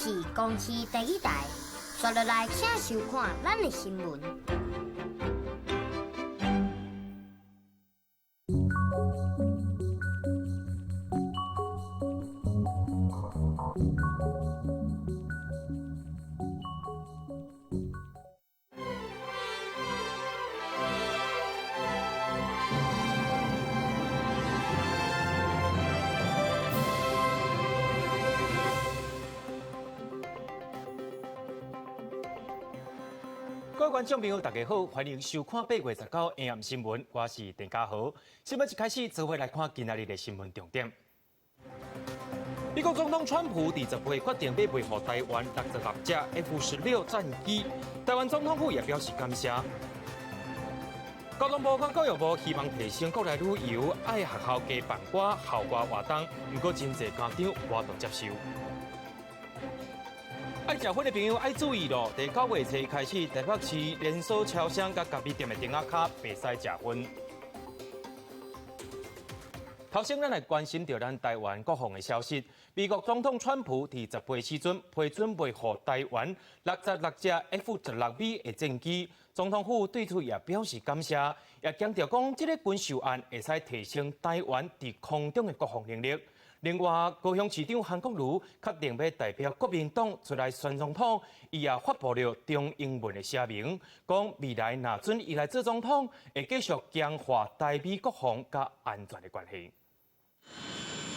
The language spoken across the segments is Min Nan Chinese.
是公視第一台，刷落來請收看咱的新聞。各位觀眾朋友，大家好，歡迎收看8月19下暗新聞，我是鄭家豪。新聞一開始，做伙來看今仔日的新聞重點。美國總統川普佇10月決定欲賣予台灣66架 F-16戰機，台灣總統府也表示感謝。交通部佮教育部希望提升國內旅遊，愛學校加辦寡校外活動，毋過真濟家長無法度接受。愛食薰的朋友愛注意咯！佇9月初開始，台北市連鎖超商佮咖啡店的店仔跤袂使食薰。頭先，咱來關心著咱台灣國防的消息。美國總統川普佇10月時陣批准賣予台灣66架 F-16V 的戰機，總統府對此也表示感謝，也強調講這个軍售案會使提升台灣佇空中的國防能力。另外，高雄市長韓國瑜確定欲代表國民黨出來選總統，伊也發布了中英文的聲明，講未來若准伊來做總統，會繼續強化台美國防佮安全的關係。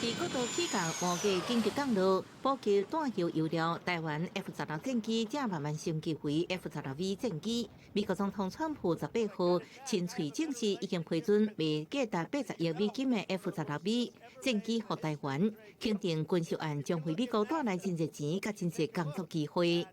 佇國道起降無價緊急降落，補給彈藥油料。台灣 F-16戰機正慢慢升級為 F-16V 戰機。美國總統川普18號親喙證實已經批准賣價達80億美金的 F-16V 戰機予台灣，肯定軍售案將為美國帶來真濟錢佮真濟工作機會。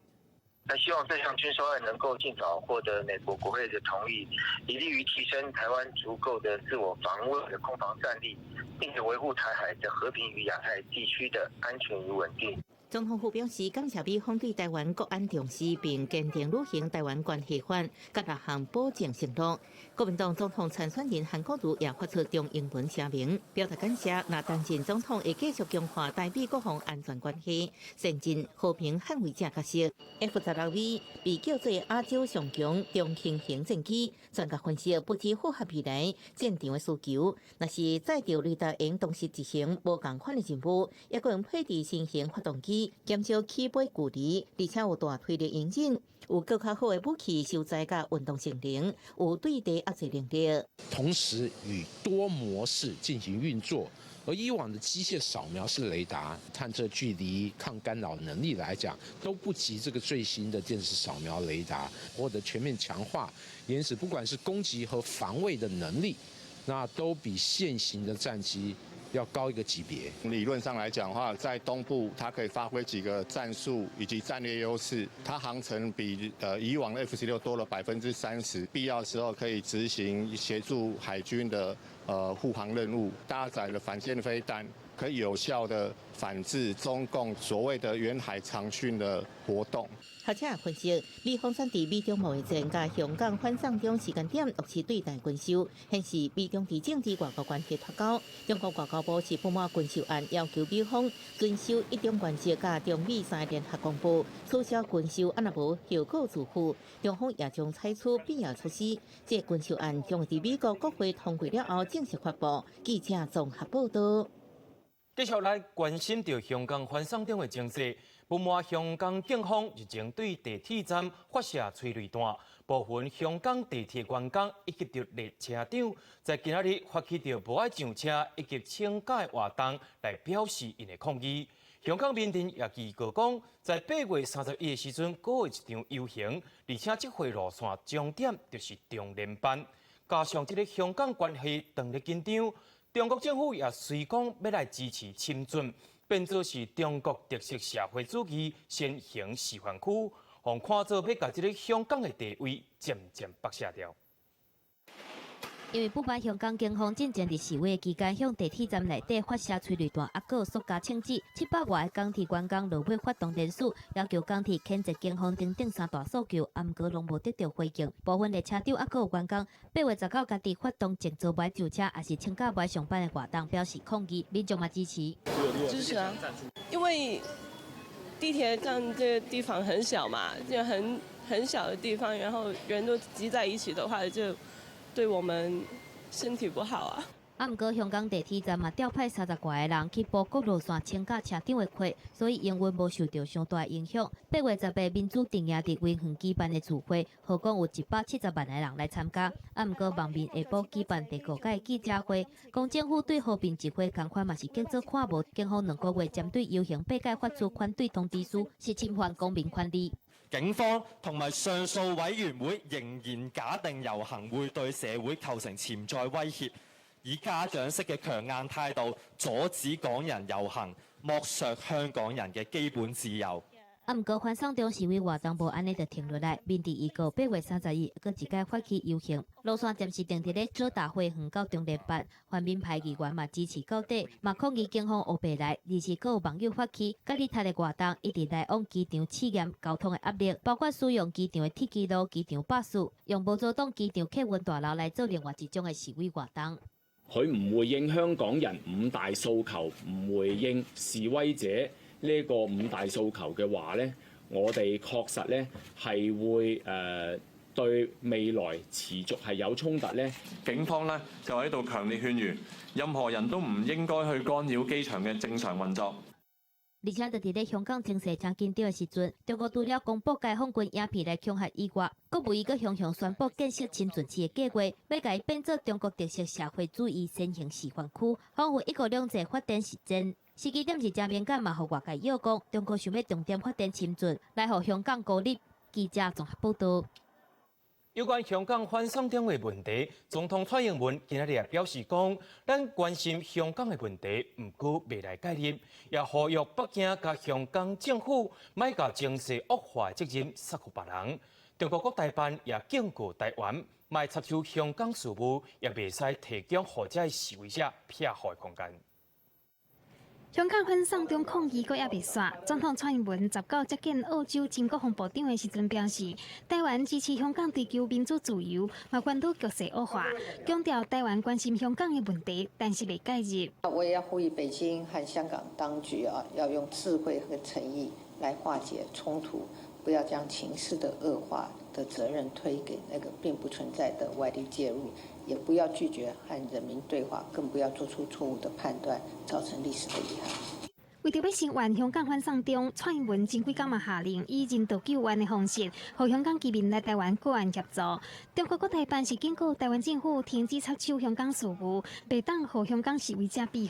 那希望這項軍售案能夠盡早獲得美國國會的同意，以利於提升台灣足夠的自我防衛的空防戰力，並且維護台海的和平與亞太地區的安全與穩定。總統府表示，感謝美方對台灣國安重視，並堅定履行台灣關係法佮六項保證承諾。國民黨總統參選人韓國瑜也發出中英文聲明，表達感謝。若擔任總統會繼續強化台美國防安全關係，善盡和平捍衛者角色。F-16V 被叫做亞洲上強中輕型戰機，專家分析不只符合未來戰場的需求，若是載著雷達會同時執行無仝款的任務，抑閣用配置新型發動機，減少起飛距離，而且有大推力引擎，有閣較好的武器收載佮運動性能，有對地壓制能力。同時與多模式進行運作，而以往的機械掃描式雷達探測距離、抗干擾能力來講，都不及這個最新的電子掃描雷達，獲得全面強化，因此不管是攻擊和防衛的能力，那都比現行的戰機要高一個級別。理論上來講的話，在東部它可以發揮幾個戰術以及戰略優勢。它航程比以往的 F-16多了30%，必要時候可以執行協助海軍的護航任務。搭載了反艦飛彈，可以有效的反制中共所謂的遠海長訓的活動。學者分析，美方選佇美中貿易戰佮香港反送中時間點，落實對台軍售，顯示美中佇政治外交關係脫鈎。中國外交部是不滿軍售案，要求美方遵守一中原則佮中美三聯合公報，取消軍售，啊若無後果自負。中方也將採取必要措施。這個軍售案將會佇美國國會通過了後正式發布。記者綜合報道。繼續來關心著香港反送中的情勢，不滿香港警方日前對地鐵站發射催淚彈，部分香港地鐵員工以及著列車長，在今仔日發起著無愛上車以及請假的活動來表示𪜶的抗議。香港民陣也預告講，在8月31的時陣，閣會一場遊行，而且這回路線終點就是中聯辦。加上這个香港關係當咧緊張。中國政府也隨講欲來支持深圳，變做是中國特色社會主義先行示範區，予看做欲共這个香港的地位漸漸剝削掉。因為不滿香港警方進前佇示威期間向地鐵站內底發射催淚彈，抑閣有塑膠槍支，700外个港鐵員工落尾發動聯署，要求港鐵譴責警方等等三大訴求，毋過攏無得著回應。部分列車長抑閣有員工8月19家己發動靜坐無愛上車，抑是請假無愛上班的活動，表示抗議，民眾嘛支持。支持啊，因為地鐵站這個地方很小嘛，就很小的地方，然後人都擠在一起的話，就對我們身體不好啊。啊，毋過香港地鐵站嘛調派30外个人去補各路線清駕車長的缺，所以營運無受著傷大影響。8月10日民主陣營佇維園舉辦的聚會，號講有170萬个人來參加。啊，毋過網面下晡舉辦第五屆記者會，講政府對和平集會仝款嘛是叫做看無。警方2個月針對遊行八屆發出反對通知書，是侵犯公民權利。警方同埋上訴委員會仍然假定遊行會對社會構成潛在威脅。以家長式嘅強硬態度阻止港人遊行，剝削香港人嘅基本自由。啊，毋過反送中示威活動無按呢就停落來，面佇預告8月31日閣一擺發起遊行，路線暫時定佇咧遮打花園到中聯辦，泛民派議員嘛支持到底，嘛抗議警方烏白來，而是閣有網友發起，佮利他的活動一直來往機場試驗交通的壓力，包括使用機場的鐵支路、機場巴士，用無阻擋機場客運大樓來做另外一種的示威活動。佢唔回應香港人五大訴求，唔回應示威者呢個五大訴求嘅話呢，我哋確實呢係會對未來持續係有衝突呢。警方呢就喺度強烈勸喻，任何人都唔應該去干擾機場嘅正常運作。而且就佇咧香港情勢誠緊張的時陣，中國除了公布解放軍影片來恐嚇以外，閣無伊閣雄雄宣布建設深圳市的計劃，欲共伊變做中國特色社會主義先行示範區，彷彿一國兩制發展是真。時機點是誠敏感嘛，予外界臆講，中國想欲重點發展深圳，來予香港孤立。記者綜合報導。有關香港反送中的問題，總統蔡英文今仔日也表示講，咱關心香港的問題，毋過袂來介入，也呼籲北京佮香港政府莫共情勢惡化的責任捒予別人。中國國台辦也警告台灣，莫插手香港事務，也袂使提供予這示威者避雨的空間。香港反送中抗議閣猶未煞，總統蔡英文19接見澳洲前國防部長的時陣表示，台灣支持香港追求民主自由，嘛關注局勢惡化，強調台灣關心香港的問題，但是袂介入。我也要呼籲北京和香港當局啊，要用智慧和誠意來化解衝突，不要將情勢的惡化的責任推給那個並不存在的外力介入。也不要拒絕和人民對話，更不要做出錯誤的判斷，造成歷史的遺憾。為著欲聲援香港反送中，蔡英文前幾工嘛下令以人道救援的方式，予香港居民來台灣個案協助。中國國台辦是警告台灣政府停止插手香港事務，袂當予香港示威者避雨。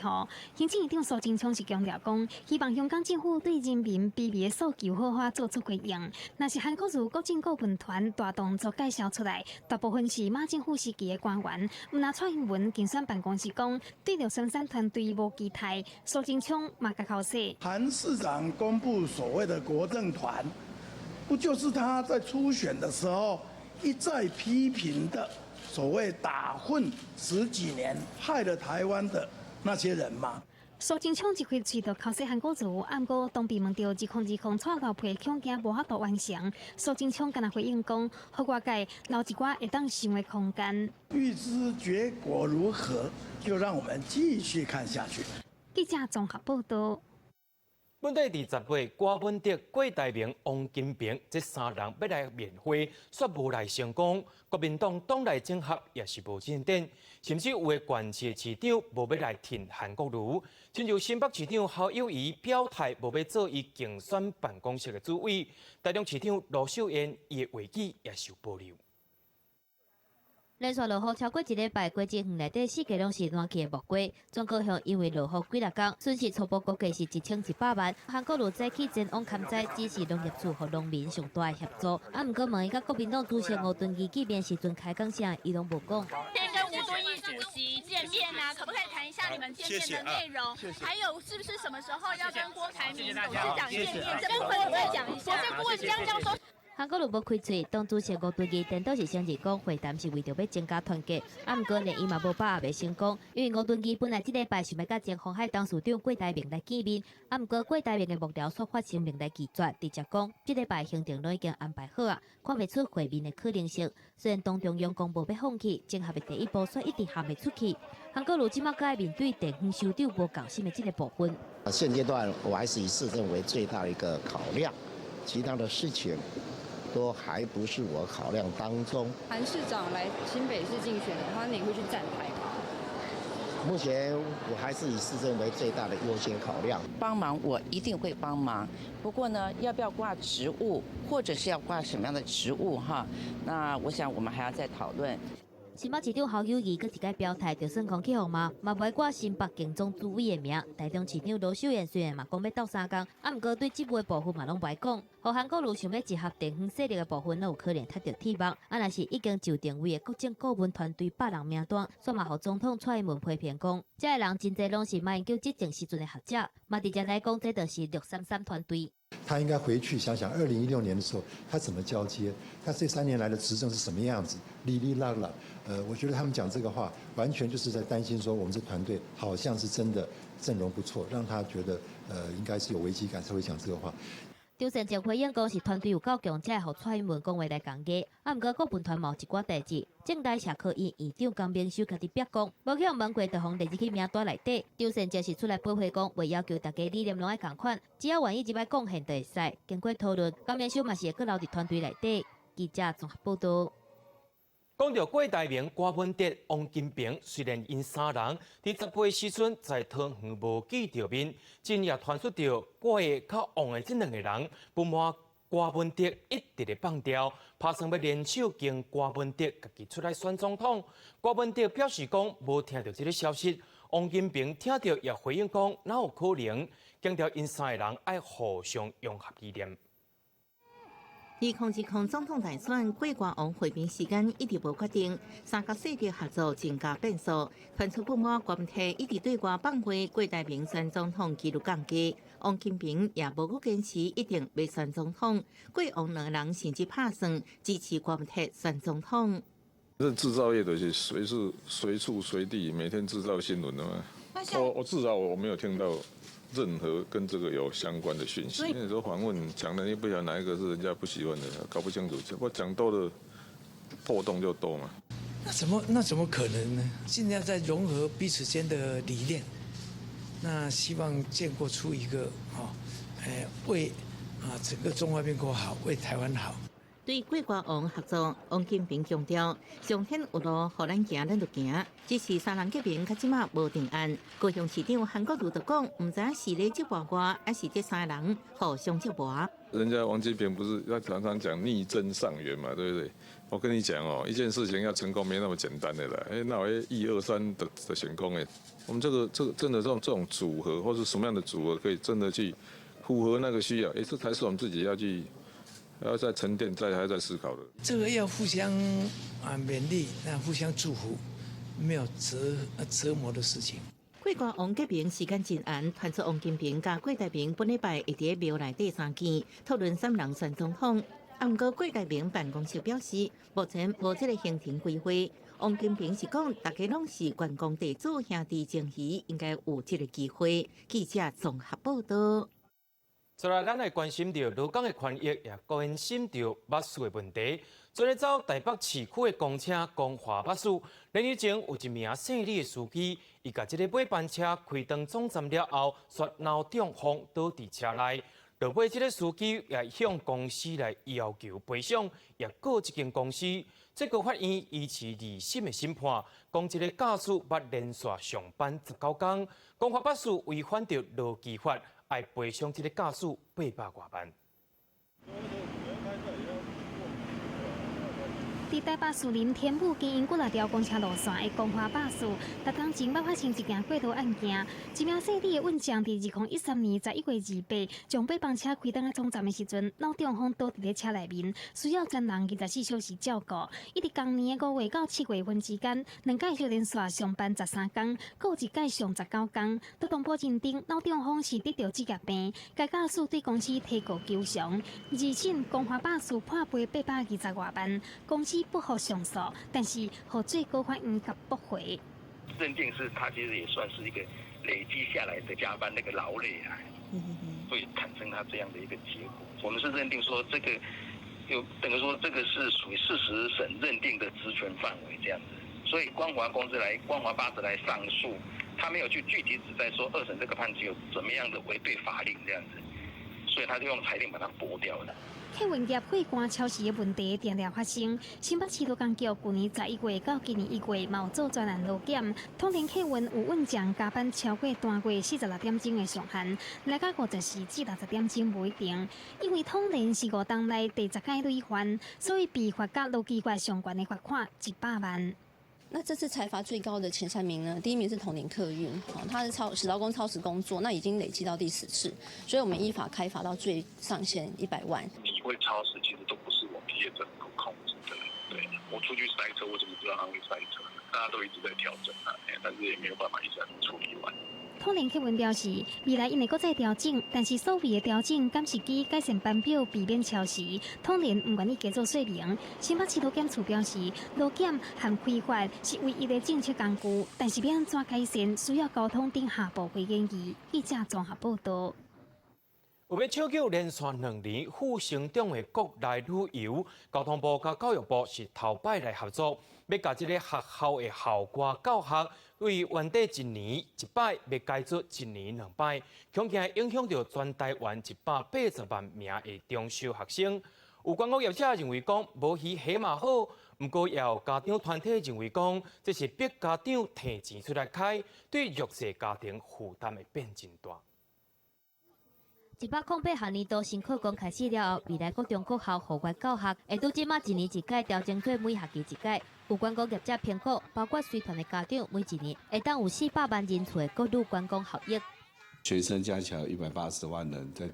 行政院長蘇貞昌是強調講，希望香港政府對人民卑微的訴求好好做出回應。若是韓國瑜國政顧問團大動作介紹出來，大部分是馬政府時期的官員。毋但蔡英文競選辦公室講，對劉珊珊團隊無期待，蘇貞昌嘛共剾洗。韓市長公布所謂的國政團，不就是他在初選的時候一再批評的所謂打混十幾年害了台灣的那些人嗎？蘇貞昌一開喙就剾洗韓國瑜，毋過當被問到2020蔡老皮恐驚無法度完成，蘇貞昌敢若回應講，予外界留一寡會當想的空間。欲知結果如何，就讓我們繼續看下去。記者綜合報導。本底20日，郭文德、郭台銘、王金平這三人欲來面會，煞無來成功。國民黨黨內整合也是無進展，甚至有的縣市市長無欲來挺韓國瑜，親像新北市長侯友宜表態無欲做伊競選辦公室的主委，台中市長盧秀燕伊的位置也受保留。連續落雨超過一禮拜，果子園內底四界攏是爛去的木瓜。全高雄因為落雨幾若工，損失初步估計是1100萬。韓國瑜早起前往勘災，指示農業處予農民上大的協助。啊，毋過問伊佮國民黨主席吳敦義見面時陣開講啥，伊攏無講。先跟吳敦義主席見面啊，可不可以談一下你們見面的內容？還有是不是什麼時候要跟郭台銘董事長見面？這部分再講一下。國政顧問江江說。韓國瑜無開喙，黨主席吳敦義顛倒是承認講會談是為著欲增加團結，啊，毋過連伊嘛無把握會成功，因為吳敦義本來這禮拜想欲佮前鴻海董事長郭台銘來見面，啊，毋過郭台銘的幕僚煞發聲明來拒絕，直接講這禮拜行程攏已經安排好啊，看袂出會面的可能性。雖然黨中央公布欲放棄整合的第一步，煞一直行袂出去。韓國瑜這馬閣愛面對地方首長無仝心的這個部分。現階段我還是以市政為最大的一個考量，其他的事情都還不是我考量當中。韓市長來新北市競選的話，你會去站台嗎？目前我還是以市政為最大的優先考量。幫忙我一定會幫忙，不過呢，要不要掛職務，或者是要掛什麼樣的職務哈？那我想我們還要再討論。新北市長侯友宜閣一擺表態，就算講去予罵，嘛無愛掛新北競總主委的名。台中市長盧秀燕雖然嘛講欲鬥相共，啊，毋過對職務的部分嘛攏無愛講。予韓國瑜想欲集合地方勢力的部分，攏有可能踢著鐵網。啊，若是已經就定位的國政顧問團隊百人名單，煞嘛予總統蔡英文批評講，這个人真濟攏是馬英九執政時陣的學者，嘛直接來講，這就是陸三三團隊。他應該回去想想，2016年的時候他怎麼交接，他這3年來的執政是什麼樣子，哩哩啦啦。我覺得他們講這個話，完全就是在擔心說，我們這團隊好像是真的陣容不錯，讓他覺得應該是有危機感才會講這個話。張善政回應講是團隊有夠強，才會予蔡英文講話來共壓。啊，毋過顧問團嘛有一寡代誌，政大社科院院長江明修家己逼講，無去予問過，就予列入去名單內底。張善政是出來駁回講，袂要求大家理念攏愛仝款，只要願意入來貢獻就會使。經過討論，江明修嘛是會閣留佇團隊內底。記者綜合報道。講著郭台銘、柯文哲、王金平，雖然𪜶三人佇10月時陣在桃園無見著面，真也傳出著郭佮王的這兩个人不滿柯文哲一直咧放調，拍算欲聯手經柯文哲家己出來選總統。柯文哲表示講無聽著這个消息，王金平聽著也回應講哪有可能，強調𪜶三个人愛互相融合理念。2020總統大選，郭柯王會面時間一直無決定，三角勢力合作增加變數。傳出不滿柯文哲一直對外放話，郭台銘選總統幾率降低，王金平也無閣堅持一定欲選總統。郭王兩个人甚至拍算支持柯文哲選總統。這製造業就是隨時隨處隨地每天製造新聞的嘛。我至少我沒有聽到任何跟這個有相關的訊息。你說訪問講的，你不曉得哪一個是人家不喜歡的，搞不清楚。我講多了破洞就多嘛。那怎麼可能呢？現在在融合彼此間的理念，那希望建構出一個哦，為啊整個中華民國好，為台灣好。對郭柯王合作，王金平強調，上天有路，予咱行，咱就行。只是三人結盟，到這馬無定案。高雄市長韓國瑜就講，毋知影是咧折磨我，還是這三人互相折磨。人家王金平不是他常常講力爭上游嘛，對不對？我跟你講哦，一件事情要成功沒那麼簡單的啦。哎，那我一二三的成功哎，我們這個真的這種組合，或是什麼樣的組合，可以真的去符合那個需要，哎，這才是我們自己要去。要再沉澱，再還在思考的。這個要互相啊勉勵，那互相祝福，沒有折磨的事情。郭柯王結盟時間真絚，傳出王金平佮郭台銘本禮拜會佇廟內底相見，討論三人選總統。啊，毋過郭台銘辦公室表示，目前無這个行程規劃。王金平是講，大家攏是關公弟子兄弟情誼，應該有這个機會。記者綜合報道。再來，咱來關心著勞工的權益，也關心著巴士的問題。昨日走台北市區的公車光華巴士，連日前有一名姓李的司機，伊共這个尾班車開轉總站了後，煞腦中風倒佇車內。落尾這个司機也向公司來要求賠償，也告這間公司。最高法院維持二審的審判，講這个駕駛捌連續上班19工，光華巴士違反著勞基法。愛賠償這个駕駛800外萬。佇台北士林天母經營幾若條公車路線的光華巴士，逐工前捌發生一件過勞案件。一名姓李的運將佇2013年11月28，將八班車開轉來總站的時陣，腦中風倒佇咧車內面，需要專人24小時照顧。伊佇同年的5月到7月份之間，兩擺小連續上班13工，閣有一擺上19工。勞動部認定腦中風是得著職業病，該駕駛對公司提告求償。二審光華巴士判賠820外萬，公司不服上訴，但是予最高法院共駁回。認定是他其實也算是一個累積下來的加班那個勞累啊，會產生他這樣的一個結果。我們是認定說這個，就等於說這個是屬於事實審認定的職權範圍這樣子。所以光華公司來光華巴士來上訴，他沒有去具體指在說二審這個判決有怎麼樣的違背法令這樣子，所以他就用裁定把它駁掉了。客運業貨櫃超時的問題定定發生。新北市勞工局去年11月到今年1月，嘛有做專案勞檢，統聯客運有運將加班超過單月46點鐘的上限，來到54至60點鐘無一定。因為統聯是5冬內第十擺累犯，所以被罰甲勞基法上懸的罰款100萬。那這次裁罰最高的前三名呢？第一名是統聯客運，他是超時勞工超時工作，那已經累積到第10次，所以我們依法開罰到最上限100萬。你會超時，其實都不是我們業者能夠控制的。對，我出去塞車，我怎麼知道他會塞車？大家都一直在調整啊，但是也沒有辦法一下子處理完。統聯客運表示，未來𪜶會閣再調整，但是所謂的調整，敢是基於改善班表，避免超時。統聯毋願意加做說明。新北市勞檢處表示，勞檢和開罰是唯一的政策工具，但是欲按怎改善，需要交通頂下部會研議。記者綜合報道。為欲搶救連續2年負成長的國內旅遊，交通部佮教育部是頭擺來合作，欲共這个學校的校外教學，對原底一年一擺，欲改做一年兩擺，恐驚影響著全台灣180萬名的中小學生。有觀光業者認為講無魚蝦嘛好，毋過也有家長團體認為講，這是逼家長提錢出來開，對弱勢家庭負擔會變真大。108學年度新課綱開始了後，未來國中國校戶外教學會拄這馬一年一改調整做每學期一改。有觀光業者評估，包括隨團的家長，每一年會當有400萬人次的國旅觀光效益。學生加起來180萬人，再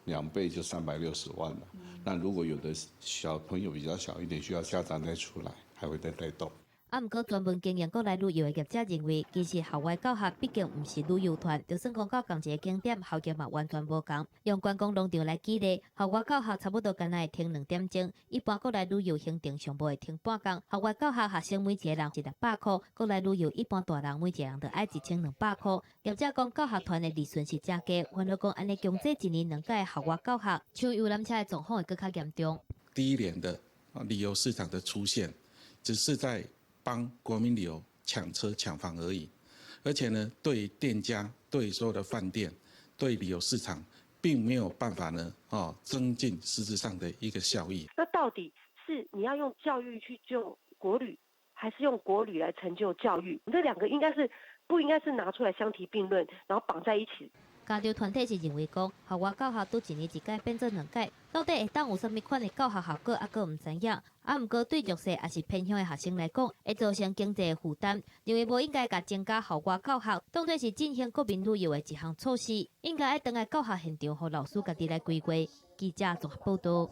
2倍就360萬了。那如果有的小朋友比較小一點，需要家長再出來，還會再帶動。啊，毋過專門經營國內旅遊的業者認為，其實校外教學畢竟毋是旅遊團，就算講到仝一个景點，效益嘛完全無仝。用觀光農場來舉例，校外教學差不多干焦會停2點鐘，一般國內旅遊行程上無會停半工。校外教學學生每一个人是600箍，國內旅遊一般大人每一个人著愛1200箍。業者講教學團的利潤是誠低，反而講按呢強制一年兩擺校外教學，搶遊覽車的狀況會閣較嚴重。低廉的旅遊市場的出現，只是在幫國民旅遊搶車搶房而已，而且呢，對店家、對所有的飯店、對旅遊市場，並沒有辦法呢，增進實質上的一個效益。那到底是你要用教育去救國旅，還是用國旅來成就教育？這兩個應該是不應該是拿出來相提並論，然後綁在一起。家長團體是認為講，校外教學拄一年一改變做兩改，到底會當有啥物款的教學效果，猶閣毋知影。啊，毋過對弱勢抑是偏鄉的學生來講，會造成經濟負擔，認為無應該共增加校外教學，當作是振興國民旅遊的一項措施，應該愛轉來教學現場，予老師家己來規劃。記者綜合報道。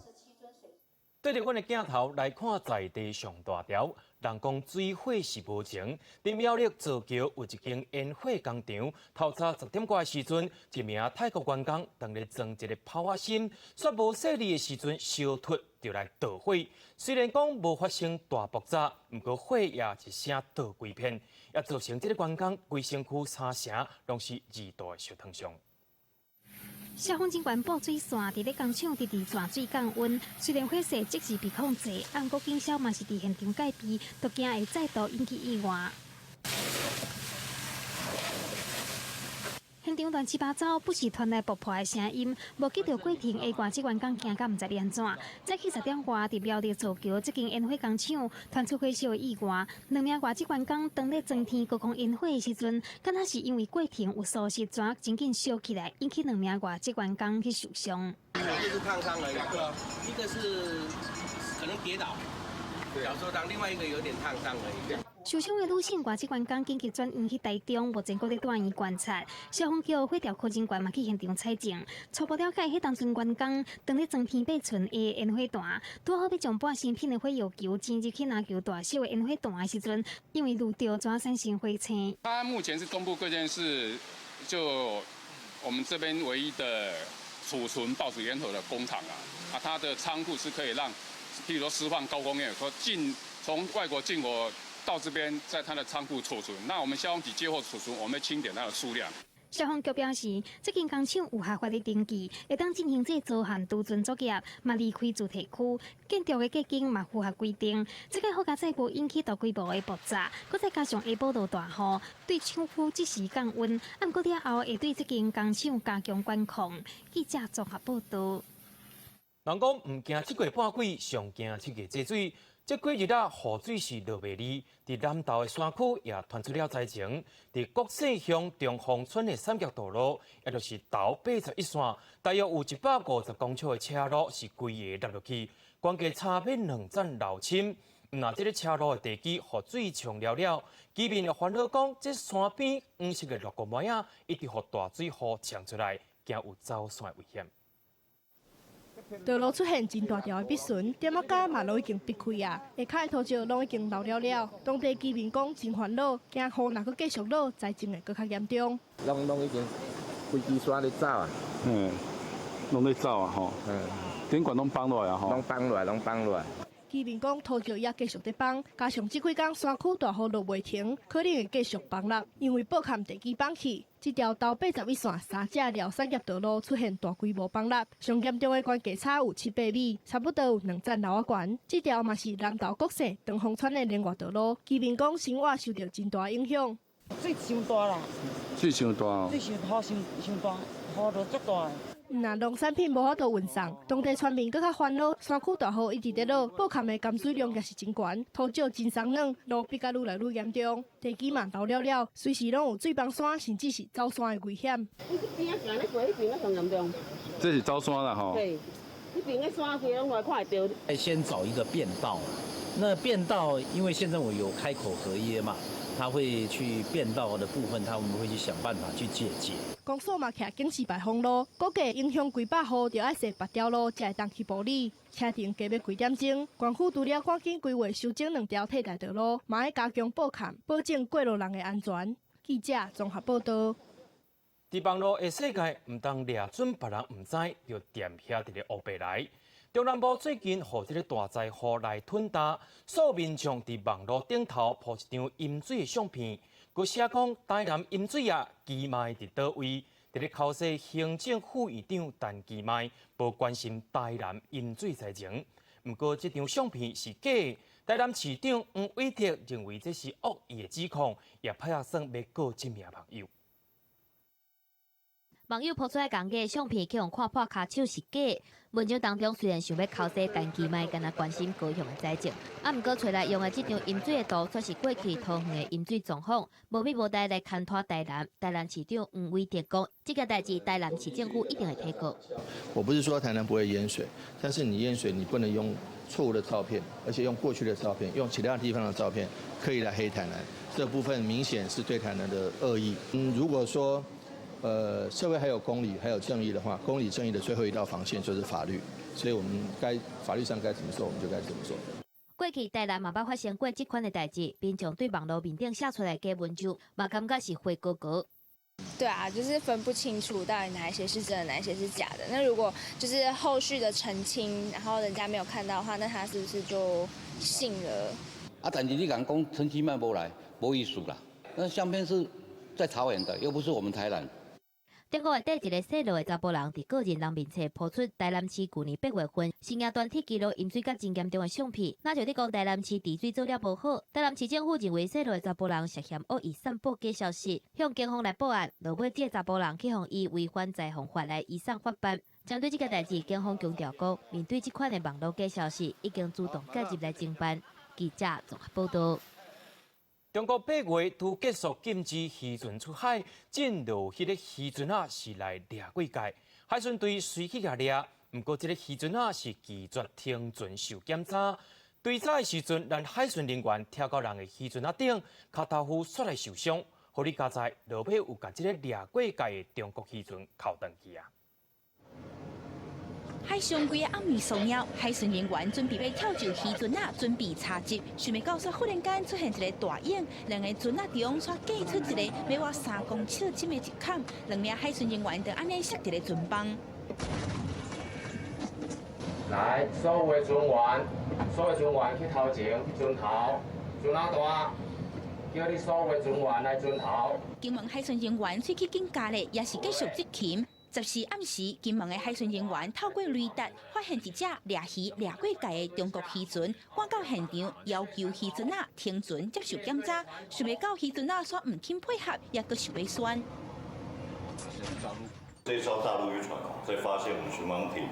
對著阮的鏡頭來看，在地上大條，人講水火是無情。佇苗栗造橋有一間煙火工廠，透早10點外的時陣，一名泰國員工當咧裝一个炮仔芯，煞無細膩的時陣燒脫，就來著火。雖然講無發生大爆炸，毋過火也一聲著規片，也造成這个員工規身軀三成攏是二度的燒燙傷。消防人員布水線佇咧工廠直直轉水降溫，雖然火勢即時被控制，毋過警消嘛是佇現場戒備，都驚會再度引起意外。現場亂七八糟，不時傳來爆破的聲音。目擊著過程的外籍員工驚甲毋知欲按怎。早起10點外，佇苗栗造橋這間煙火工廠傳出火燒的意外。兩名外籍員工當咧裝填高空煙火的時陣，敢若是因為過程有疏失，怎真緊燒起來，引起兩名外籍員工去受傷。一個是燙傷而已，一個是可能跌倒，小受傷，另外一個有點燙傷而已。受傷的女性外籍員工緊急轉院去台中，目前閣佇住院觀察。消防局火調科人員嘛去現場採證，初步了解，彼當陣員工當咧裝天八寸的煙火彈，拄好欲將半成品的火藥球進入去籃球大小的煙火彈的時陣，因為遇著轉產生火星。它目前是東部各縣市就我們這邊唯一的儲存爆竹煙火的工廠啊，啊，它的倉庫是可以讓，譬如說施放高空煙火，進從外國進口到這邊，在它的倉庫儲存。那我們消防局接貨儲存，我們清點它的數量。消防局表示，這間工廠有合法的登記，會當進行這造焊貯存作業，嘛離開住宅區，建築的隔間嘛符合規定。這個好佳哉無引起大規模的爆炸，閣再加上下晡落大雨，對廠區即時降溫，毋過了後會對這間工廠加強管控。記者綜合報道。人講毋驚七月半鬼，上驚七月濟水。這幾日啊，雨水是落袂離，佇南投的山區也傳出了災情。佇國姓鄉中鳳村的三峽道路，也就是頭81線，大約有150公尺的車路是規个凹落去，懸過差欲兩層樓深。毋但這个車路的地基予水沖了了，居民又煩惱講，這山邊黃色的落骨麥仔，一直予大水雨沖出來，驚有走山的危險。道路出現真大條的篦痕，點仔甲馬路已經篕開啊，下跤的土石攏已經流了了。當地居民講真煩惱，驚雨若閣繼續落，災情會閣較嚴重。攏已經飛機山咧走啊，攏咧走啊吼，頂懸攏崩落來啊吼，攏崩落來，攏崩落來。居民講土石也繼續佇崩，加上這幾工山區大雨落袂停，可能會繼續崩落，因為報坎地基崩去。這條頭81線三者寮產業道路出現大規模崩落，上嚴重的懸架差有七八米，差不多有兩層樓仔懸。這條嘛是南投國姓長豐村的連外道路，居民講生活受著真大影響。水傷大啦！水傷大哦！水傷雨傷傷大，雨落足大。毋但農產品無法度運送，當地村民閣較煩惱。山區大雨一直佇落，報坎的含水量也是真懸，土石真鬆軟，路逼甲愈來愈嚴重，地基嘛流了了，隨時攏有水崩山，甚至是走山的危險。你這邊仔行咧過，彼邊仔上嚴重。這是走山啦吼。對，彼邊的山規攏來看會著。先找一個變道，那變道，因為縣政府有開口合約嘛。他會去變道的部分，他們會去想辦法去解決。公所嘛徛警示牌封路，估計影響幾百戶，著愛踅別條路才會當去埔里。車程加欲幾點鐘？縣府除了趕緊規劃修整兩條替代道路，嘛愛加強報坎，保證過路人的安全。記者綜合報道。佇網路的世界，毋通掠準別人毋知，就踮遐佇咧烏白來。中南部最近予這個大災雨來吞焦，數民眾佇網路頂頭 po 一張淹水的相片，閣寫講台南淹水啊，奇邁佇佗位？佇咧剾洗行政副院長陳其邁，無關心台南淹水災情。毋過這張相片是假的，台南市長黃偉哲認為這是惡意的指控，也拍算欲告這名網友。網友 po 出來講的相片，去予看破跤手是假。文章當中雖然想欲剾洗陳其邁，敢若關心高雄的災情，啊，毋過揣來用的這張淹水的圖，卻是過去桃園的淹水狀況，無米無代來牽拖台南。台南市長黃偉哲講，這件代誌台南市政府一定會提告。我不是說台南不會淹水，但是你淹水，你不能用錯誤的照片，而且用過去的照片，用其他地方的照片，刻意來黑台南，這部分明顯是對台南的惡意。如果說社會還有公理，還有正義的話，公理正義的最後一道防線就是法律，所以我們該法律上該怎麼做，我們就該怎麼做。過去台南嘛捌發生過這款的代誌，民眾對網路面頂寫出來假文章，嘛感覺是花高高。對啊，就是分不清楚到底哪一些是真的，哪一些是假的。那如果就是後續的澄清，然後人家沒有看到的話，那他是不是就信了？啊，但是你敢講陳其邁無來，無意思啦。那相片是在桃園的，又不是我們台南。頂個月底，一个姓羅的查埔人佇個人面冊 po 出台南市舊年8月份新營團鐵支路淹水甲真嚴重的相片，若就咧講台南市治水做了無好。台南市政府認為姓羅的查埔人涉嫌惡意散布假消息，向警方來報案。落尾，這个查埔人去予以違反災防法來移送法辦。針對這个代誌，警方強調講，面對這款的網路假消息，已經主動介入來偵辦。記者綜合報道。中國8月拄結束禁止漁船出海，進入彼个漁船仔是來掠過界，海巡隊隨去共掠，毋過這个漁船仔是拒絕停船受檢查，追查的時陣，咱海巡人員跳到人的漁船仔頂，跤頭夫煞來受傷。好佳哉，落尾有共這个掠過界的中國漁船扣轉去啊！海上規个暗暝騷擾，海巡人員準備欲跳上漁船仔，準備查緝，想袂到煞忽然間出現一个大湧，兩个船仔中煞隔出一个欲倚3公尺深的一孔，兩名海巡人員就按呢摔佇咧船枋。來，所有的船員，所有船員去頭前，去船頭，船老大，叫你所有的船員來船頭。金門海巡人員喙齒緊咬咧，也是繼續執勤。14暗時，金門的海巡人員透過雷達發現一隻掠魚掠過界的中國漁船，趕到現場要求漁船仔停船接受檢查，想袂到漁船仔煞毋肯配合，也閣想欲訕。這艘大陸漁船在發現我們巡防艇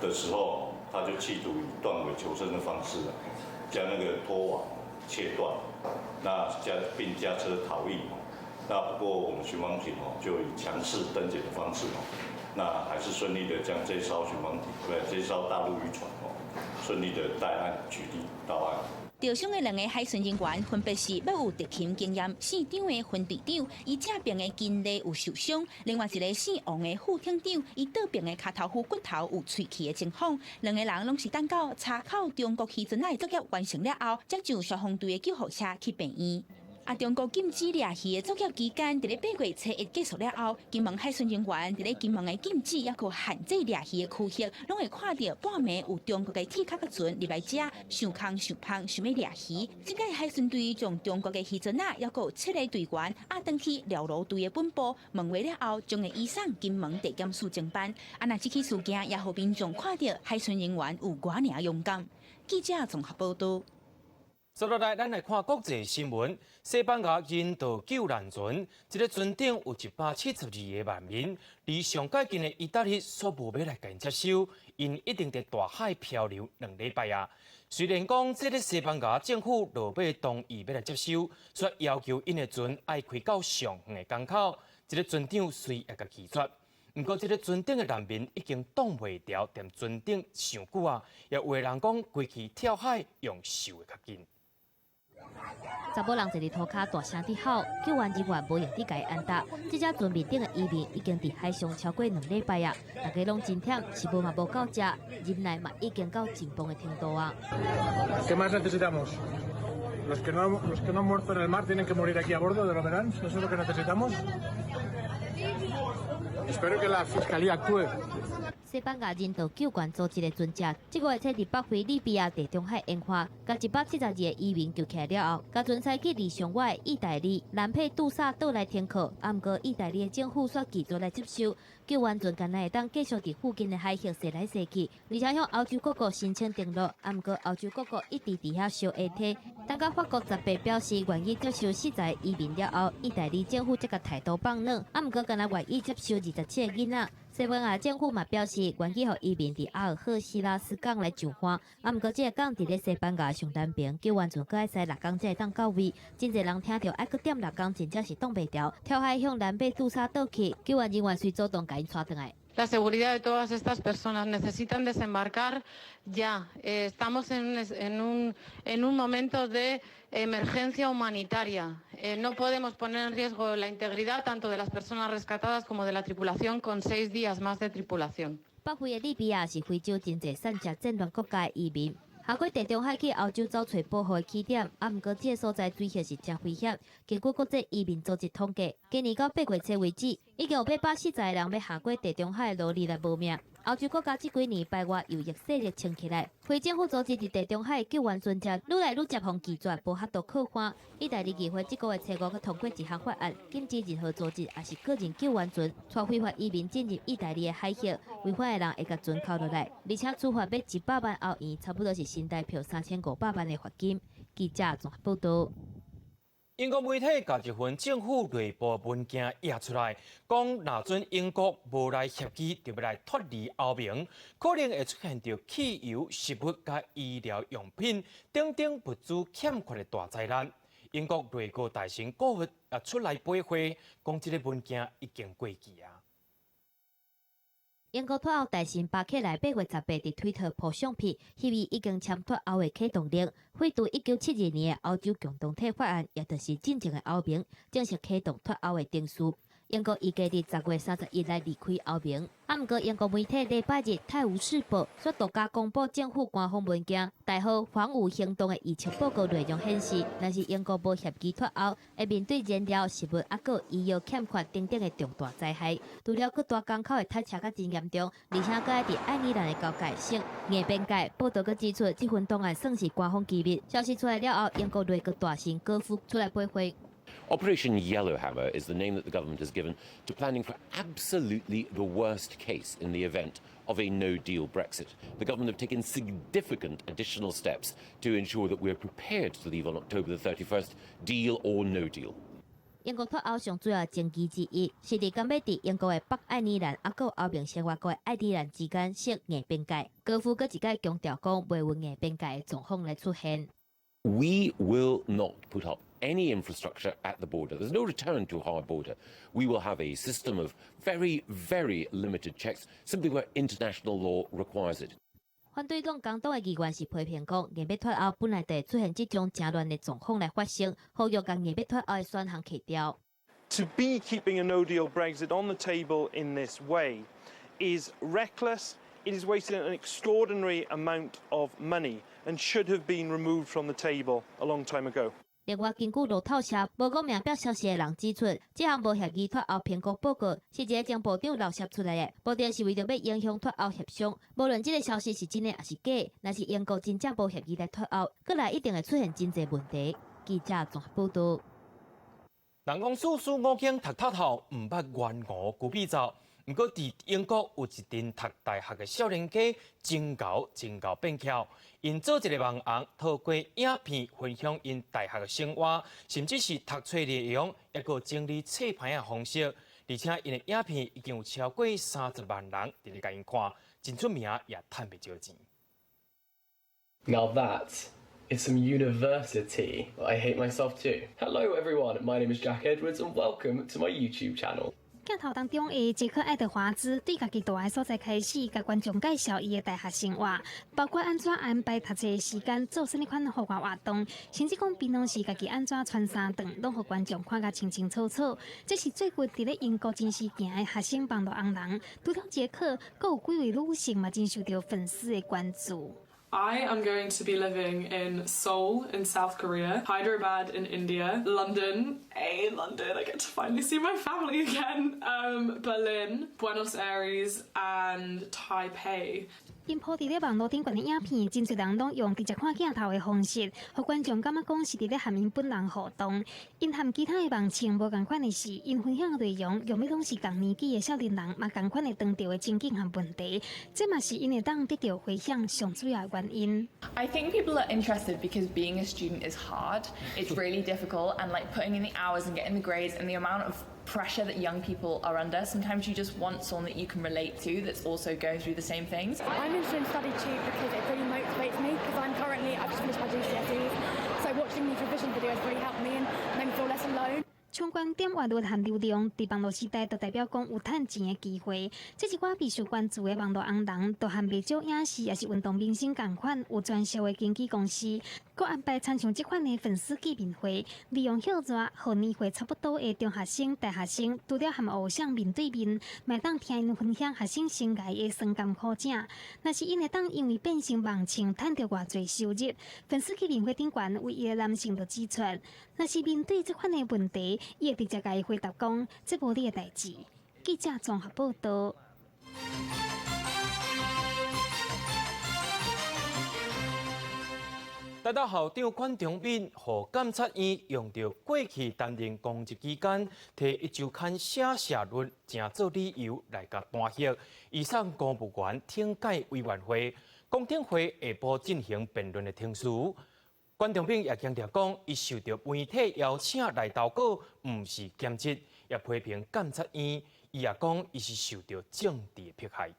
的時候，他就企圖以斷尾求生的方式，將那個拖網切斷，那駕並駕車逃逸。那不過我們巡防艇哦，就以強勢登檢的方式哦，那還是順利的將這艘巡防艇，對，這艘大陸漁船哦，順利的帶案取締到岸。受傷的兩个海巡人員分別是猶有特勤經驗姓張的分隊長，伊正爿的肩肋有受傷；另外一个姓王的副艇長，伊倒爿的跤頭趺骨頭有碎去的情況。兩个人攏是等到查扣中國漁船仔的作業完成了後，才上消防隊的救護車去病院。啊！中國禁止掠魚的作業期間，佇咧8月初1結束了後，金門海巡人員佇咧金門的禁止抑閣限制掠魚的區域，攏會看著半暝有中國的鐵殼船入來遮，上空上芳想欲掠魚。這擺海巡隊將中國的漁船仔，抑閣七个隊員押轉去寮羅隊的本部問話了後，將會移送金門地檢署偵辦。啊！若這起事件也予民眾看著海巡人員有偌爾勇敢。記者綜合報導。接落來，咱來看國際新聞。西班牙人道救難船，這个船頂有172个難民，離上蓋近的意大利煞無欲來共𪜶接收，𪜶一定佇大海漂流2禮拜啊。雖然講這个西班牙政府落尾同意欲來接收，卻要求𪜶的船愛開到上遠的港口，這个船長隨也共拒絕。毋過，這个船頂的難民已經擋袂牢，踮船頂傷久啊，也有的人講規氣跳海用受的較緊。查某人坐佇塗跤大聲佇吼，救援人員無閒佇共伊安搭。這隻船面頂的移民已經佇海上超過2禮拜啊，大家攏真忝，食物嘛無夠食，忍耐嘛已經到緊繃的程度啊。 ¿Qué más necesitamos? Los que no han muerto en el mar tienen que morir aquí a bordo de lo verán. ¿Eso es lo que necesitamos? Espero que la fiscalía actúe. 西班牙人道救援組織的船隻，這個月初佇北非利比亞地中海沿岸，共172个移民救起來了後，共船載去離上外的意大利蘭佩杜薩島來停靠。啊，毋過意大利的政府煞拒絕來接收救援船，敢若會當繼續佇附近的海域踅來踅去，而且向歐洲各國申請登陸。啊，毋過歐洲各國一直佇遐相下推。等到法國18表示願意接收40个移民了後，意大利政府才共態度放軟。啊，毋過敢若願意接收27个囡仔。西班牙政府嘛表示願意予移民佇阿爾赫西拉斯港來上岸，啊，毋過這个港佇咧西班牙上南邊，救援船閣愛駛6工才會當到位。真濟人聽著愛閣踮6工，真正是擋袂牢，跳海向蘭佩杜薩島去，救援人員隨主動共𪜶帶轉來。 La seguridad de todas estas personas necesitan desembarcar ya. Estamos en un momento de emergencia humanitaria. No podemos poner en riesgo la integridad tanto de las personas rescatadas como de la tripulación con 6 días más de tripulación. 北非的利比亞是非洲真濟散食戰亂國家的移民，行過地中海去歐洲走揣保護的起點，啊，毋過這个所在水域是誠危險。根據國際移民組織統計，今年到8月初為止，已經有840个人欲行過地中海的勞力來無命。歐洲國家這幾年排外右翼勢力撐起來，非政府組織佇地中海救援船隻愈來愈接予拒絕，無法度靠岸。意大利議會這個月初五閣通過一項法案，禁止任何組織抑是個人救援船，帶非法移民進入意大利的海域，違法的人會共船扣落來，而且處罰欲100萬歐元，差不多是新台票3500萬的罰金。記者綜合報導。英國媒體共一份政府內部文件掖出來，講若準英國無來協議，就欲來脫離歐盟，可能會出現著汽油、食物佮醫療用品等等物資欠缺的大災難。英國內閣大臣戈夫也出來駁回，講這个文件已經過期啊。英國脫歐大臣巴克萊8月18佇推特 po 相片，翕伊已經簽脫歐的啟動令，廢除1972年的歐洲共同體法案，也就是進前的歐盟，正式啟動脫歐的程序。英國預計佇10月31來離開歐盟。啊，毋過英國媒體禮拜日《泰晤士報》煞獨家公布政府官方文件，代號“黃雨行動”的預測報告內容顯示，若是英國無協議脫歐，會面對燃料、食物抑閣醫藥欠缺等等的重大災害。除了閣大港口的塞車閣真嚴重，而且閣愛佇愛爾蘭的交界設硬邊界。報道閣指出，這份檔案算是官方機密。消息出來了後，英國內閣大臣戈夫出來駁回。 Operation Yellowhammer is the name that the government has given to planning for absolutely the worst case in the event of a no-deal Brexit. The government have taken significant additional steps to ensure that we're prepared to leave on October the 31st, deal or no deal. 英國脫歐上主要爭議之一，是佇敢欲佇英國的北愛爾蘭，抑閣歐盟成員國的愛爾蘭之間設硬邊界。戈夫閣一擺強調講，袂有硬邊界的狀況來出現。 We will not put up any infrastructure at the border. There's no return to a hard border. We will have a system of very, very limited checks, simply where international law requires it. 反對黨工黨的議員是批評講，硬欲脫歐本來就會出現這種誠亂的狀況來發生，呼籲共硬欲脫歐的選項去掉。 To be keeping a no-deal Brexit on the table in this way is reckless. It is wasting an extraordinary amount of money and should have been removed from the table a long time ago. 另外，根據路透社無講名表消息的人指出，這項無協議脫歐評估報告是一个前部長漏洩出來的，目的是為著欲影響脫歐協商。無論這个消息是真的抑是假，若是英國真正無協議來脫歐，閣來一定會出現真濟問題。記者綜合報道。人講四書五經讀透透，毋捌鸚鵡龜背灶。毋過，佇英國有一陣讀大學的少年家，真𠢕真𠢕變巧，𪜶做一个網紅，透過影片分享𪜶大學的生活，甚至是讀冊內容，抑閣整理冊牌的方式。而且，𪜶的影片已經有超過30萬人佇咧共𪜶看，真出名，也趁袂少錢。 Now that is some university. I hate myself too. Hello everyone, my name is Jack Edwards and welcome to my YouTube channel. 鏡頭當中的傑克愛德華茲對家己蹛的所在開始，共觀眾介紹伊的大學生活，包括按怎安排讀冊時間、做啥物款戶外活動，甚至講平常時家己按怎穿衫頓，攏予觀眾看甲清清楚楚。這是最近佇咧英國真時行的學生網路紅人，除了傑克，閣有幾位女性嘛，真受著粉絲的關注。 I am going to be living in Seoul in South Korea, Hyderabad in India, London, hey London, I get to finally see my family again, Berlin, Buenos Aires and Taipei. 𪜶 鋪佇咧網路頂懸的影片，真濟人攏用直接看鏡頭的方式，予觀眾感覺講是佇咧和𪜶本人互動。𪜶和其他的網紅無仝款的是，𪜶分享的內容用欲攏是仝年紀的少年人，嘛仝款會當著的情景和問題，這嘛是𪜶會當得著迴響上主要的原因。 I think people are interested because being a student is hard. It's really difficult, and like putting in the hours and getting the grades and the amount of pressure that young people are under. Sometimes you just want someone that you can relate to that's also going through the same things. I'm interested in StudyTube because it really motivates me because I've just finished my GCSEs, so watching these revision videos really helped me and made me feel less alone. 相關點閱率和流量，佇網路時代，就代表講有趁錢的機會。這一寡備受關注的網路紅人，就和袂少影視抑是運動明星仝款，有專屬的經紀公司，閣安排親像這款的粉絲見面會，利用歇熱，予年歲差不多的中學生、大學生，除了和偶像面對面，嘛會當聽𪜶分享學生生涯的酸甘苦汫。若是𪜶會當因為變成網紅，趁著偌濟收入，粉絲見面會頂懸有一个男性就指出，若是面對這款的問題，伊會直接共伊回答講：這無你的代誌。記者綜合報道。台大校長管中閔，予監察院用著過去擔任公職期間，提壹週刊寫社論，成做理由來共彈劾，移送公務員懲戒委員會，公聽會下晡進行辯論的程序。管中閔也強調講，伊受著媒體邀請來投稿，毋是兼職，也批評監察院，伊也講伊是受著政治迫害。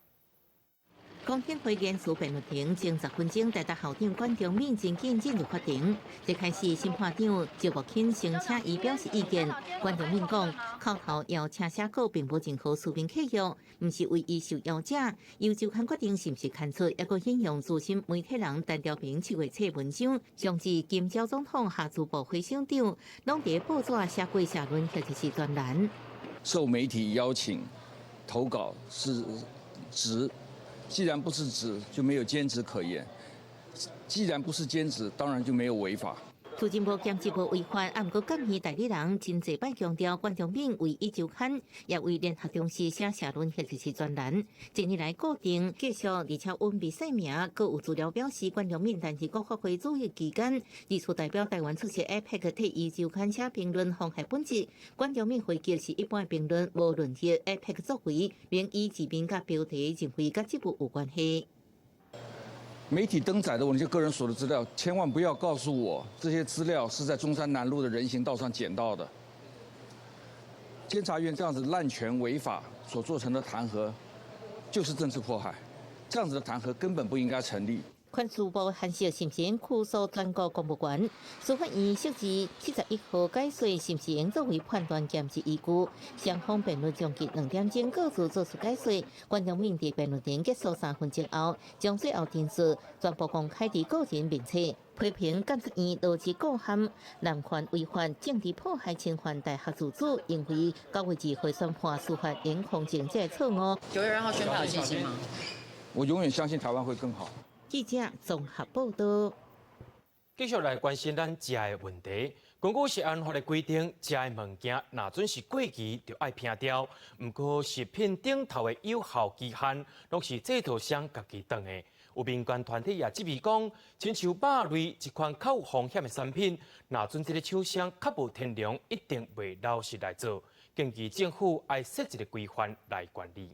公聽會言詞辯論庭前10分鐘，台大校長管中閔真緊進入法庭。一開始，審判長趙國卿先請伊表示意見。管中閔講，口頭邀請寫稿並無任何書面契約，毋是唯一受邀者。由週刊決定是毋是刊出，抑閣引用資深媒體人陳調平7月冊文章，上至金招總統下至部會省長，攏佇報紙寫過社論或者是專欄。受媒體邀請投稿是職。既然不是職，就沒有兼職可言。既然不是兼職，當然就沒有違法。雖然無兼職無違法，啊，毋過監院代理人真濟擺強調，管中閔為壹週刊，也為聯合中時寫社論或者是專欄。近年來固定繼續，而且隱秘姓名，閣有資料表示，管中閔擔任國發會主席期間，二次代表台灣出席 APEC 替壹週刊寫評論，妨害本職。管中閔回擊是一般評論，無論及 APEC 作為，並以字面佮標題認為佮職務有關係。媒體登載的我那些個人所得資料，千萬不要告訴我這些資料是在中山南路的人行道上撿到的。監察院這樣子濫權違法所做成的彈劾，就是政治迫害，這樣子的彈劾根本不應該成立。環事部函釋是毋是拘訴全國公務員，司法院釋字71號解說是毋是應作為判斷兼職依據？雙方辯論將近2點鐘，各自做出解說。管中閔佇辯論庭結束3分鐘後，將最後陳述全部公開佇個人面冊，批評監察院邏輯過陷、濫權違法、政治迫害侵犯大學自主，認為9月2號宣判司法嚴控政這錯誤。9月2號宣判有信心嗎？我永遠相信台灣會更好。記者綜合報道。繼續來關心咱食的問題。根據食安法的規定，食的物件若準是過期，就愛摒掉。毋過食品頂頭的有效期限，攏是製造商家己定的。有民間團體也質疑講，親像肉類這款較有風險的產品，若準這个廠商較無天良，一定袂老實來做。建議政府愛設一个規範來管理。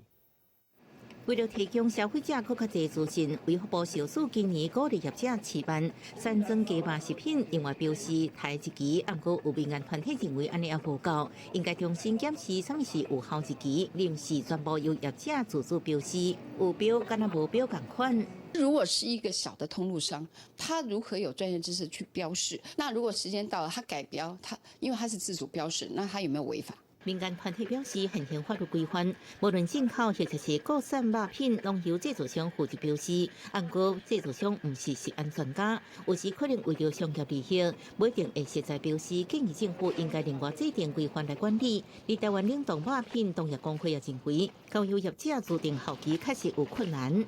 為了提供消費者閣較濟資訊，衛福部食署今年鼓勵業者試辦散裝雞肉食品，另外標示台日期，毋過有民間團體認為按呢猶無夠，應該重新檢視啥物是有效日期，臨時全部由業者自主標示，有標敢若無標仝款。如果是一個小的通路商，他如何有專業知識去標示？那如果時間到了，他改標，他因為他是自主標示，那他有沒有違法？民間團體表示，現行法律規範，無論進口或者是國產肉品，攏由製造商負責標示。毋過製造商毋是食安專家，有時可能為著商業利益，無一定會實在標示。建議政府應該另外制定規範來管理。而台灣冷凍肉品同業公會也認為，交由業者自定效期確實有困難。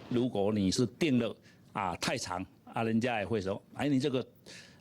如果你是定了啊太長啊，人家也會說，哎，你這個。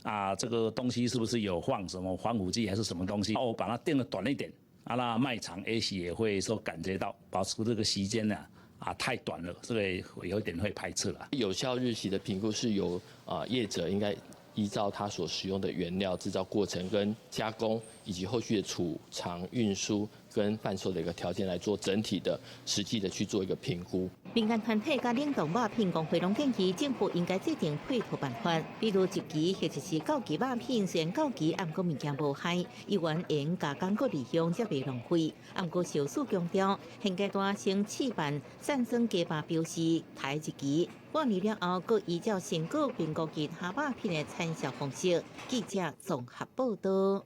啊，這個東西是不是有放什麼防腐劑還是什麼東西？我把它定得短一點，啊，那賣場也許也會說感覺到保持這個時間呢，啊，太短了，這個有點會排斥了。有效日期的評估是由啊業者應該依照他所使用的原料、製造過程跟加工，以及後續的儲藏、運輸跟販售的一個條件來做整體的實際的去做一個評估。民間團體佮冷凍肉品公會攏建議政府應該制定配套辦法，比如一期或者是到期肉品，雖然到期，毋過物件無害，猶原會用加工閣利用，才袂浪費。毋過食署強調，現階段先試辦散裝雞肉標示台日期，半年了後，閣依照成果評估其他肉品的產銷方式。記者綜合報道。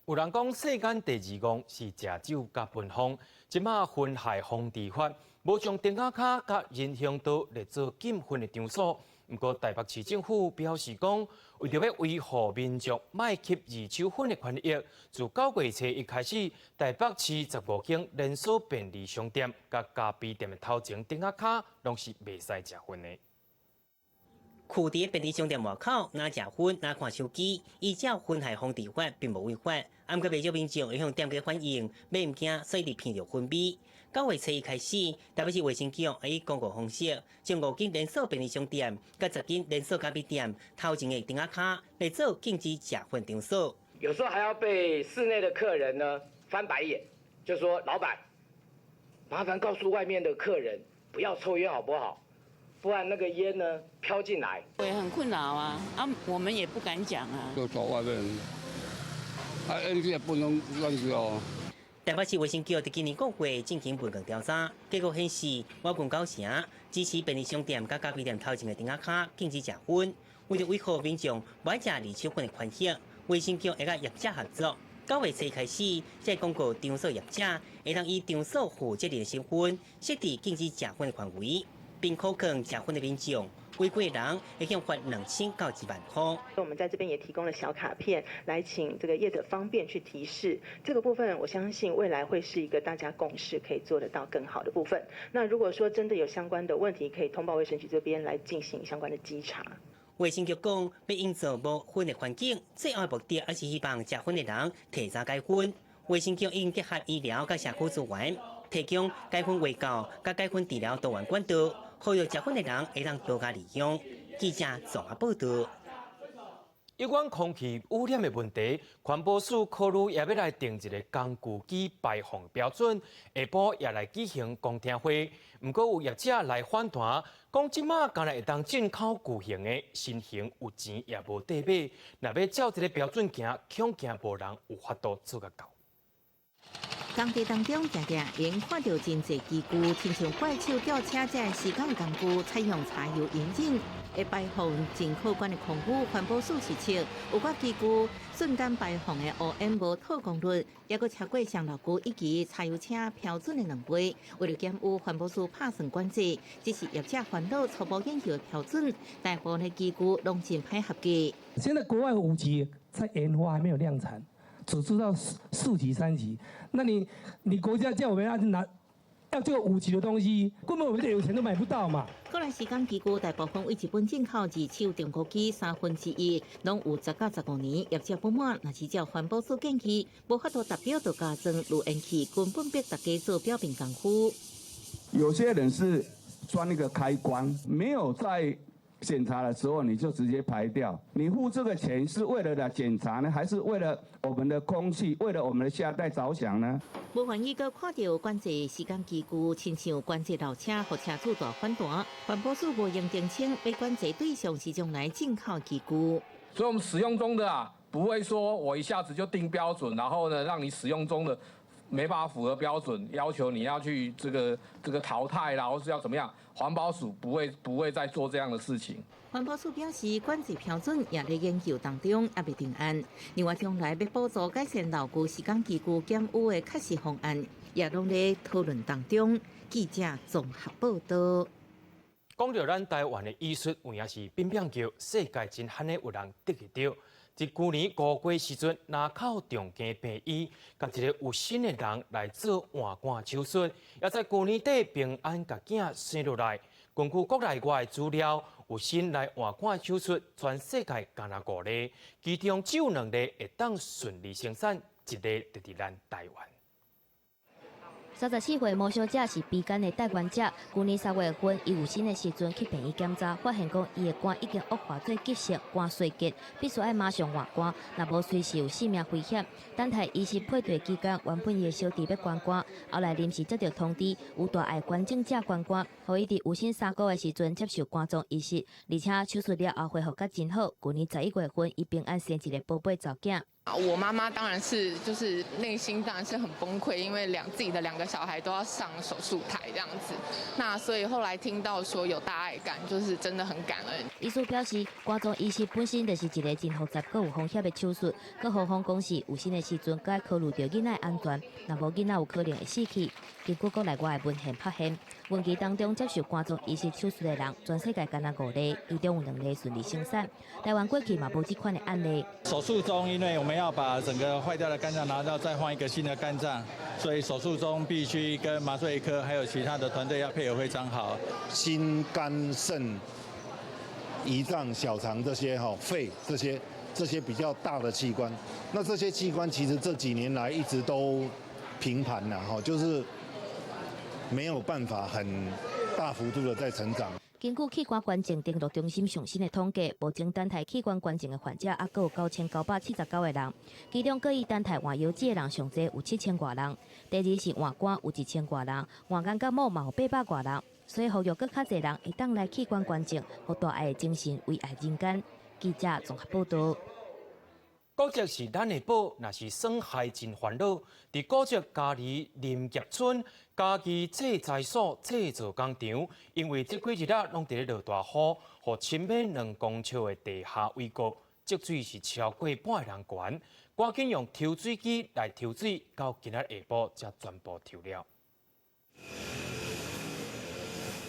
有人講世間第二戇是食酒佮分風，這馬薰害防治法無將燈仔跤佮人行道列做禁薰的場所。毋過台北市政府表示講，為著欲維護民眾莫吸二手薰的權益，自9月初一開始，台北市15間連鎖便利商店佮咖啡店的頭前燈仔跤攏是袂使食薰的。囥佇便利商店外口，若食薰，若看手機，依照薰害防治法並無違法。毋過袂少民眾會向店家反映，買物件所以佇鼻著薰味。9月初一開始，台北市衛生局以公告方式，將五間連鎖便利商店佮10間連鎖咖啡店頭前的燈仔跤列做禁止食薰場所。有時候還要被室內的客人呢翻白眼，就說老闆，麻煩告訴外面的客人不要抽菸好不好？不然那個煙呢飄進來，會很困擾啊！啊，我們也不敢講啊。就走外面，啊，煙也不能亂丟。台北市衛生局佇今年9月進行問卷調查，結果顯示，倚近九成支持便利商店佮咖啡店頭前的燈仔跤禁止食薰。為著維護民眾無愛食二手薰的權益，衛生局會佮業者合作。9月初開始，這個廣告場所業者會當以場所負責人的身份設置禁止食薰的範圍，並苦勸食薰的民眾。違規人會向罰2000到1萬塊。我們在這邊也提供了小卡片，來請這個業者方便去提示。這個部分，我相信未來會是一個大家共識可以做得到更好的部分。那如果說真的有相關的問題，可以通報衛生局這邊來進行相關的稽查。衛生局講，欲營造無薰的環境，最後的目的還是希望食薰的人提早戒薰。衛生局已經結合醫療佮社區資源，提供戒薰衛教佮戒薰治療多元管道。呼籲食薰的人會當多加利用。記者綜合報導。有關空氣污染的問題，環保署考慮也欲來定一個工具機排放標準，下晡也來舉行公聽會。毋過有業者來反彈，講這馬干焦會當進口舊型的新型有錢也無得買，若欲照這個標準行，恐驚無人有法度做共到。工地當中，定定會看著真濟機具，親像怪手吊車這施工工具，採用柴油引擎，會排放真可觀的空污。環保署實測，有寡機具瞬間排放的烏煙無透功率，抑閣超過上老舊以及柴油車標準的2倍。為了減污，環保署拍算管制，只是業者煩惱初步研究的標準，大部分的機具攏真歹合格。現在國外5級在研發，還沒有量產。只知道4級、3級，那你國家叫我們要拿要這個5級的東西，根本我們有錢都買不到嘛。過來施工機具大部分為日本進口二手中古機，1/3攏有10到15年，業者不滿，若是照環保署建議，無法度達標就加裝濾煙器，根本逼大家做表面功夫。有些人是裝一個開關，沒有在檢查的時候你就直接排掉。你付這個錢是為了來檢查呢，還是為了我們的空氣，為了我們的下一代着想呢？無願意閣看著管制施工機具，親像管制老車，予車主大反彈。環保署無用澄清，欲管制對象是將來進口機具。所以，我們使用中的啊，不會說我一下子就定標準，然後呢，讓你使用中的沒辦法符合標準，要求你要去這個淘汰啦，或是要怎麼樣？環保署不會再做這樣的事情。環保署表示，管制標準也佇研究當中，猶未定案。另外，將來欲補助改善老舊施工機具減污的確實方案，也攏佇討論當中。記者綜合報導。講著咱台灣的醫術，有影是變變叫，世界真罕的有人得會著。佇舊年5月時陣，林口長庚病院，共一个有心的人來做換肝手術，也在舊年底平安共囝生落來。根據國內外的資料，有心來換肝手術，全世界干焦五例，其中只有兩例會當順利生產，一例就佇咱台灣。34歲毛小姐是 B 肝的帶原者。舊年3月份，伊有診的時陣去病院檢查，發現講伊的肝已經惡化做急性肝衰竭，必須愛馬上換肝，若無隨時有性命危險。等待醫師配對期間，原本伊的小弟欲捐肝，後來臨時接著通知有大愛捐贈者捐肝，予伊佇有診3個月時陣接受肝臟移植，而且手術了後恢復甲真好。舊年11月份，伊平安生一个寶貝查某囝。我媽媽當然是，就是內心當然是很崩潰，因為自己的兩個小孩都要上手術台這樣子。那所以後來聽到說有大愛肝，就是真的很感恩。醫師表示，肝臟移植本身就是一个真複雜、閣有風險的手術，閣何況講是有診的時陣，閣愛考慮著囡仔安全，若無囡仔有可能會死去。根據國內外的文獻發現，孕期當中接受肝臟移植手術的人，全世界干焦五例，其中有兩例順利生產。台灣過去嘛無這款的案例。手術中，因為我們要把整個壞掉的肝臟拿掉，再換一個新的肝臟，所以手術中必須跟麻醉科還有其他的團隊要配合非常好。心、肝、腎、胰臟、小腸這些哈，肺這些比較大的器官，那這些器官其實這幾年來一直都平盤了哈，就是沒有辦法很大幅度的在成長。根據器官捐贈登錄中心上新的統計，目前等待器官捐贈的患者猶閣有9979個人，其中閣以等待換腰子的人上濟有7000外人，第二是換肝有1000外人，換眼角膜嘛有800外人，所以呼籲閣較濟人會當來器官捐贈，予大愛的精神遺愛人間。記者綜合報導。古蹟是咱的寶，若是損害真煩惱。佇古蹟嘉義林業村嘉義製材所製造工廠，因為這幾日仔攏佇咧落大雨，予深尾2公尺的地下圍過，積水是超過半个人懸。趕緊用抽水機來抽水，到今仔下晡才全部抽了。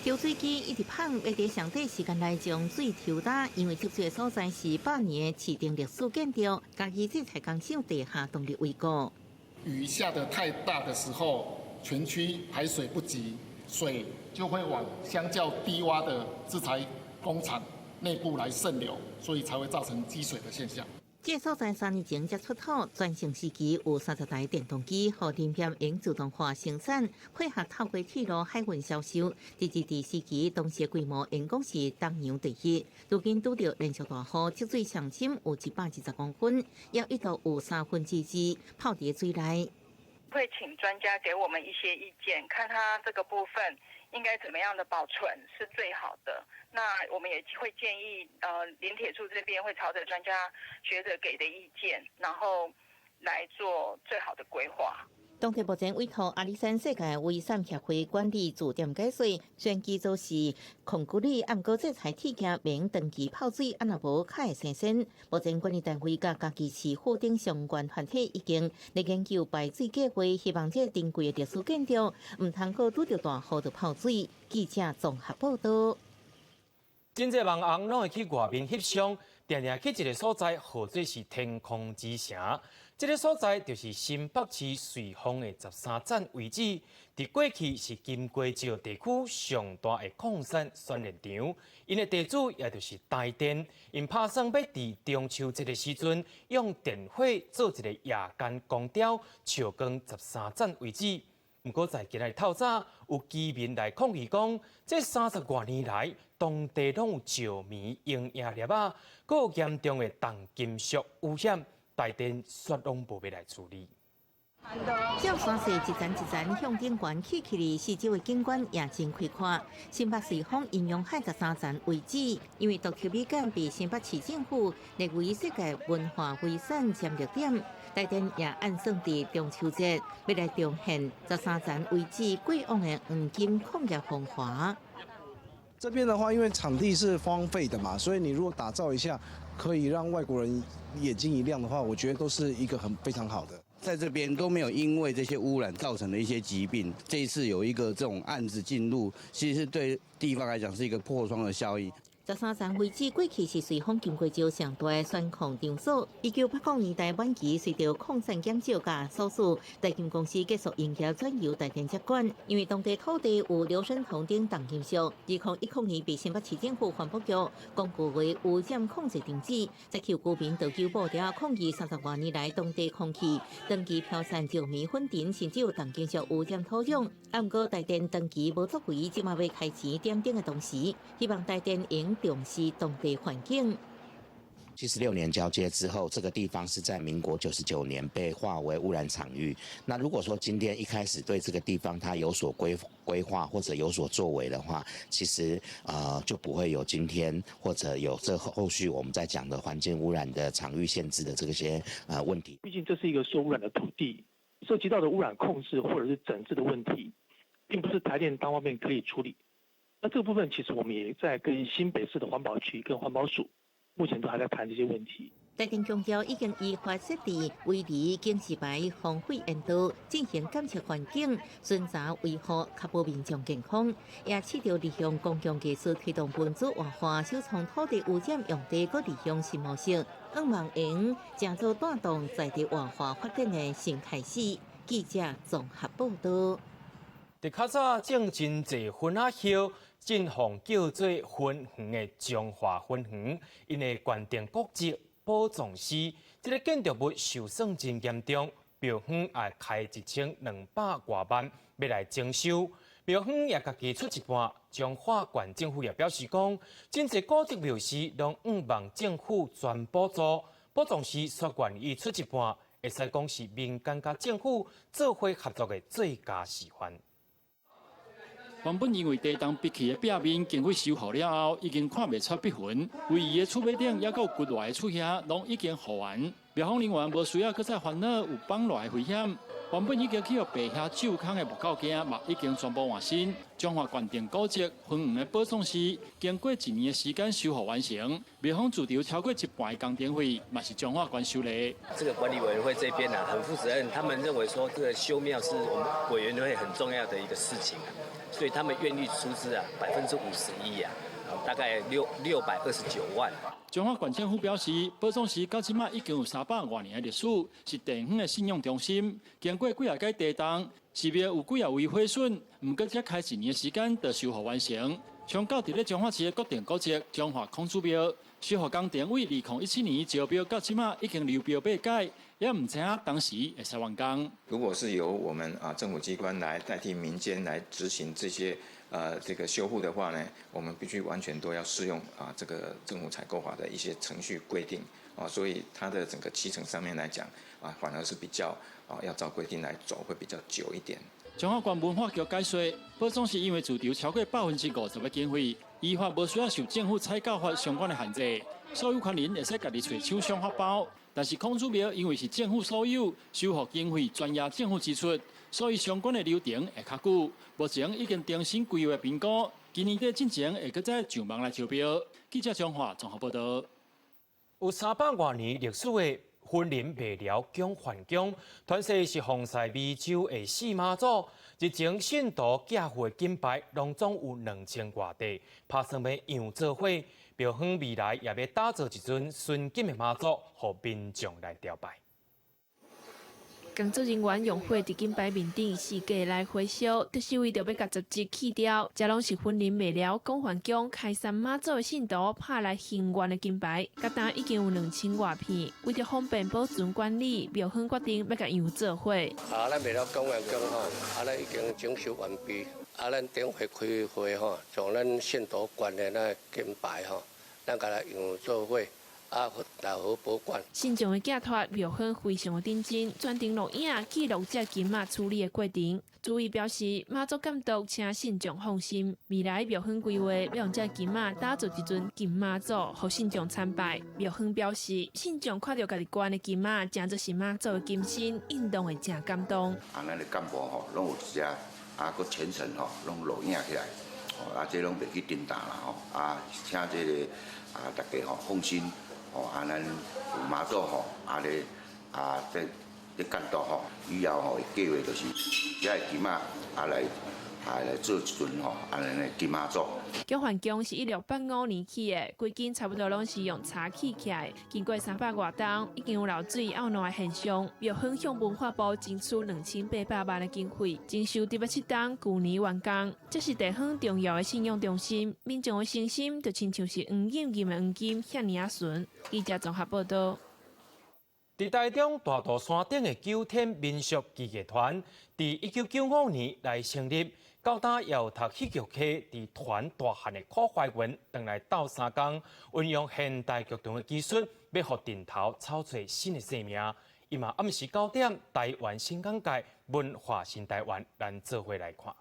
抽水機一直噴，欲佇上短時間內將水抽乾，因為積水的所在是百年的市定歷史建築，嘉義製材工廠地下動力維固。雨下得太大的時候，全區排水不及，水就會往相較低窪的製材工廠內部來滲流，所以才會造成積水的現象。這個所在3年前才出土，全盛時期有30台電動機，予林業用自動化生產，配合透過鐵路海運銷售。佇日治時期，當時規模應講是東洋第一。如今拄著連續大雨，積水上深有120公分，也一度有2/3泡佇水內。會請專家給我們一些意見，看他這個部分應該怎麼樣的保存是最好的。那我們也會建議，林鐵處這邊會朝着專家學者給的意見，然後來做最好的規劃。當地目前委託阿里山世界遺產協會管理駐點解說，雖然機組是控股裡，毋過這台鐵件免長期泡水，啊若無較會生鉎。目前管理單位佮嘉義市府等相關團體已經咧研究排水計劃，希望這珍貴的歷史建築毋通閣拄著大雨就泡水。記者綜合報道。真濟網紅攏會去外面翕相，定定去一個所在，號做是天空之城。這個所在就是新北市瑞芳的十三棧遺址。佇過去是金瓜石地區上大的礦山選煉場，𪜶的地主也就是台電，𪜶拍算欲佇中秋節的時陣，用電火做一個夜間光雕，照光十三棧遺址。毋過在今仔日透早，有居民來抗議講，這30外年來，當地攏有石棉營養粒仔，閣有嚴重的重金屬污染，台電煞攏無欲來處理。照山勢一層一層向頂懸起起來，四周的景觀也真開闊。新北瑞芳陰陽海十三層遺址，因為獨特美感被新北市政府列為世界文化遺產潛力點。台電也按算佇中秋節欲來重現十三層遺址過往的黃金礦業風華。這邊的話，因為場地是荒廢的嘛，所以你如果打造一下，可以讓外國人眼睛一亮的話，我覺得都是一個很非常好的。在這邊都沒有因為這些污染造成的一些疾病。這一次有一個這種案子進入，其實是對地方來講是一個破窗的效應。十三層遺址過去是瑞芳金瓜石上大的選礦場所。1980年代晚期，隨著礦產減少佮鎖死，台金公司結束營業，轉由台電接管。因為當地土地有硫酸銅等重金屬，2010年被新北市政府環保局公告為污染控制場址。再有居民就舉布條抗議30外年來當地空氣長期飄散石棉粉塵，甚至有重金屬污染土壤。毋過台電長期無作為，這馬欲開錢點燈的同時，希望台電應重視當地環境。 76年交接之後，這個地方是在民國99年被劃為污染場域。那如果說今天一開始對這個地方它有所規劃或者有所作為的話，其實就不會有今天或者有這後續我們在講的環境污染的場域限制的這些問題。畢竟這是一個受污染的土地，涉及到的污染控制或者是整治的問題，並不是台電單方面可以處理。那這個部分其實我們也在跟新北市的環保局跟環保署，目前都還在談這些問題。台電強調已經依法設置圍籬警示牌、防火煙道，進行監測環境、巡查維護，確保民眾健康。也試著利用公共藝術推動文資活化、收藏土地污染用地，閣利用新模式，向望會成做帶動在地活化發展的新開始。記者綜合報道。佇較早種真濟昏仔葉，進奉叫做昏園的彰化昏園，𪜶的縣定古蹟寶藏寺，這个建築物受損真嚴重，廟方也開1200外萬欲來整修。廟方也家己出一半，彰化縣政府也表示講，真濟古蹟廟寺攏向望政府全補助，寶藏寺煞願意出一半，會使講是民間佮政府做伙合作的最佳示範。原本因為地動逼起的壁面，經過修復了後，已經看袂出逼痕。唯一的厝尾頂，抑閣有骨內的厝瓦，攏已經復原。廟方人員無需要閣再煩惱有放熱的危險。原本已經去予白瓦蛀空的木構件，嘛已經全部換新。彰化縣定古蹟雲園的寶藏寺，經過一年的時間修復完成。廟方自籌超過一半的工程費，嘛是彰化縣收的。這個管理委員會這邊啊，很負責任，他們認為說這個修廟是我們委員會很重要的一個事情啊，所以他們願意出資啊51%啊，大概629萬。彰化縣政府表示，寶藏寺到這馬已經有300外年的歷史，是地方的信仰中心。經過幾若擺地動，寺廟有幾若位毀損，毋過才開一年的時間就修復完成。像到佇咧彰化市的國定古蹟彰化孔子廟，修復工程為2017年招標到這馬已經流標八擺，也毋知影當時會使完工。如果是由我們啊政府機關來代替民間來執行這些這個修復的話呢，我們必須完全都要適用啊這個政府採購法的一些程序規定啊，所以它的整個期程上面來講啊，反而是比較啊要照規定來走，會比較久一點。彰化縣文化局解說，寶藏寺因為自籌超過50%的經費，依法無需要受政府採購法相關的限制，所有權人會使家己揣廠商發包。但是孔子廟因為是政府所有，修復經費全由政府支出，所以相關的流程會較久。目前已經重新規劃評估，今年底進前會閣再上網來招標。記者彰化綜合報導。有300外年歷史的雲林麥寮蔣范宮，傳說是奉祀湄洲的四媽祖。日前信徒寄付的金牌，攏總有2000外塊，拍算欲讓做伙。廟方未來也欲打造一尊純金的媽祖，予民眾來朝拜。工作人員用火佇金牌面頂四界來火燒，就是為著欲共雜質去掉。這攏是雲林麥寮廣範宮開山媽祖的信徒拍來還願的金牌，佮今已經有2000外片。為著方便保存管理，廟方決定欲共讓做伙。啊，咱麥寮廣範宮吼，啊，咱已經整修完畢。啊，咱頂回開會吼，將咱信徒捐的那金牌吼，咱共來讓做伙。啊，來好保管。信眾的寄託，廟方非常的認真，全程錄影記錄這金仔處理的過程。主委表示，媽祖監督，請信眾放心。未來廟方規劃欲用這金仔打造一尊金媽祖，予信眾參拜。廟方表示，信眾看著家己捐的金仔，誠做是媽祖的金身，應當會誠感動。啊，咱的幹部吼，攏有遮，啊，閣全程吼，攏錄影起來，吼，啊，這攏袂去重擔啦吼，啊，請這个啊，大家吼放心。哦，啊，咱有媽祖吼，啊咧啊，這咧監督吼，以後吼計劃就是這个金仔啊來啊來做一尊吼，按呢的金媽祖。蔣范宮是1685年起的，規間差不多攏是用柴起起來。經過300外冬，已經有漏水、漚爛的現象。廟方向文化部爭取2800萬的經費，整修佇欲七冬，舊年完工。這是地方重要的信仰中心，民眾的誠心就親像是黃金金的黃金，遐爾仔純。記者綜合報導。佇台中大肚山頂的九天民俗藝藝團，佇1995年來成立，到今有讀戲劇系，佇團大漢的柯懷文，轉來鬥相共，運用現代劇場的技術，欲予陣頭草出新的生命。伊嘛暗時九點，台灣新講界文化新台灣，咱做伙來看。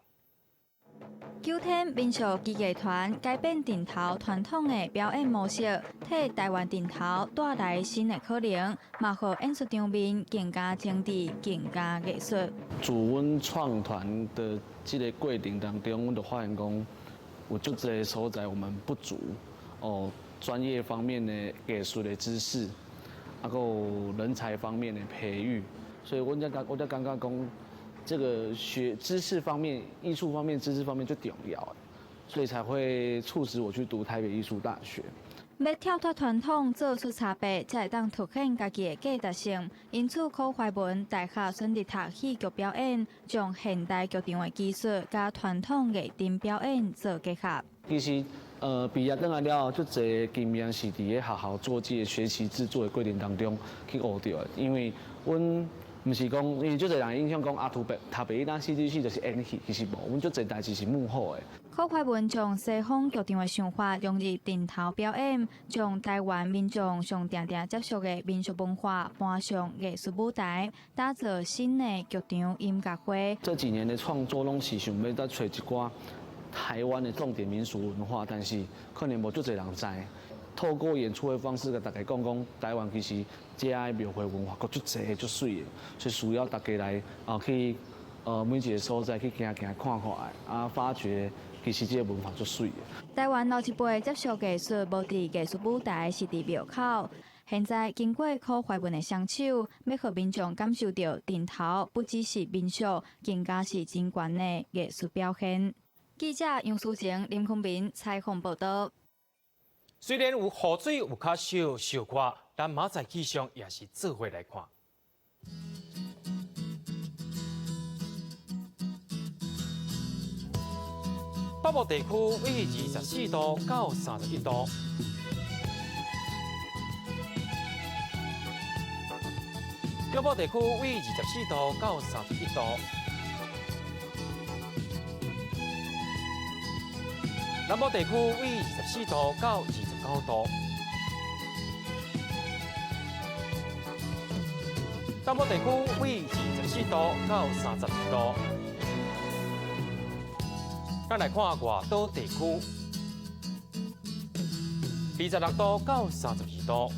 九天民俗藝藝團改變陣頭傳統的表演模式，替台灣陣頭帶來新的可能，嘛予演出場面更加精緻、更加藝術。自阮創團的這个過程當中，阮就發現講，有足濟所在我們不足哦，專業方面的藝術的知識，啊，閣有人才方面的培育，所以阮才感覺講。這個學知識方面、藝術方面、知識方面最重要，所以才會促使我去讀台北藝術大學。欲跳脫傳統，做出差別，才會當凸顯家己的價值性。因此，柯懷文大學選擇讀戲劇表演，將現代劇場的技術佮傳統藝陣表演做結合。其實，畢業轉來了後，足濟經驗是佇咧學校做這个學習製作的過程當中去學著的，因為阮。毋是講，因為足濟人印象講啊，讀北藝大戲劇系就是演戲，其實無，阮足濟代誌是幕後的。柯懷文將西方劇場的想法融入陣頭表演，將台灣民眾上定定接觸的民俗文化搬上藝術舞台，打造新的劇場音樂會。這幾年的創作攏是想欲再揣一寡台灣的重點民俗文化，但是可能無足濟人知。透過演出的方式，共大家講講台灣其實遮的廟會文化閣足濟足媠的，所以需要大家來啊去每一個所在去行行看看啊，發掘其實這個文化足媠的。台灣老一輩接受藝術，無佇藝術舞台，是佇廟口。現在經過柯懷文的雙手，欲予民眾感受著陣頭不只是民俗，更加是真懸的藝術表現。記者楊淑晴、林坤明採訪報導。雖然有雨水有較少小可，但明仔載氣象也是做伙來看。北部地區為24度到31度。中部地區為24度到31度。南部地區為24度到29度。東部地區為24度到32度。咱來看外島地區，26度到32度。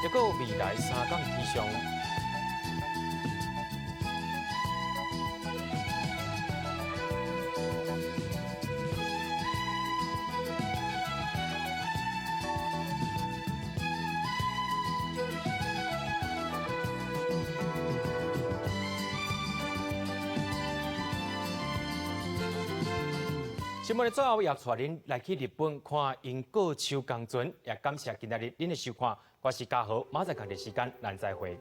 抑閣有未來三工氣象。新聞的最後，也帶恁來去日本看櫻果手工船，也感謝今仔日恁的收看。我是嘉豪，明仔載仝个時間，咱再會。